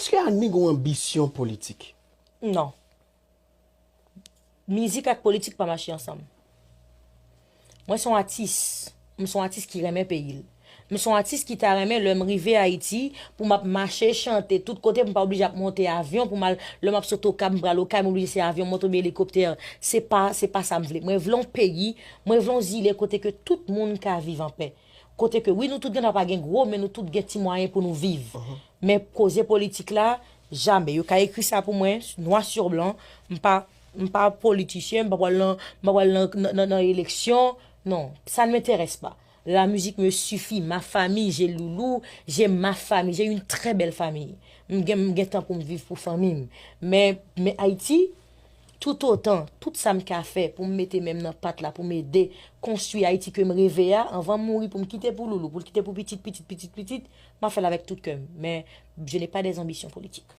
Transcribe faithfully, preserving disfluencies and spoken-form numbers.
Èske Annie gen yon anbisyon politik? Non. Mizik ak politik pa mache ansanm. Mwen se yon atis. M se yon atis ki renmen peyi l. M se yon atis ki ta renmen lè m rive Ayiti pou m ap mache, chante tout kote, m pa oblije ap monte avyon pou m al, lè m ap sot Okap, m pral Okay, m oblije se avyon, m monte oubyen elikoptè. Se pa, se pa sa m vle. Mwen vle yon peyi, mwen vle yon zile kote ke tout moun ka viv anpè. Kote ke wi, nou tout gen dwa pa gen gwo, men nou tout gen ti mwayen pou nou viv. Men koze politik la, jamè. Yo ka ekri sa pou mwen, nwa sou blan. M pa, m pa politisyen, m pa pral nan, m pa pral nan, nan, nan, nan eleksyon. Non, ça ne m'intéresse pas. La musique me suffit, ma famille, j'ai Loulou, j'ai ma famille, j'ai une très belle famille. M gen, m gen tan pou m viv pou fanmi m. Men, men Ayiti, toutotan, tout sa m ka fè pou m mete men m nan pat la, pou m ede konstwi Ayiti ke m reve a, anvan m mouri pou m kite pou Loulou, pou l kite pou pitit, pitit, pitit, pitit, m ap fè l avèk tout kè m. Men, je n'ai pas des ambitions politiques.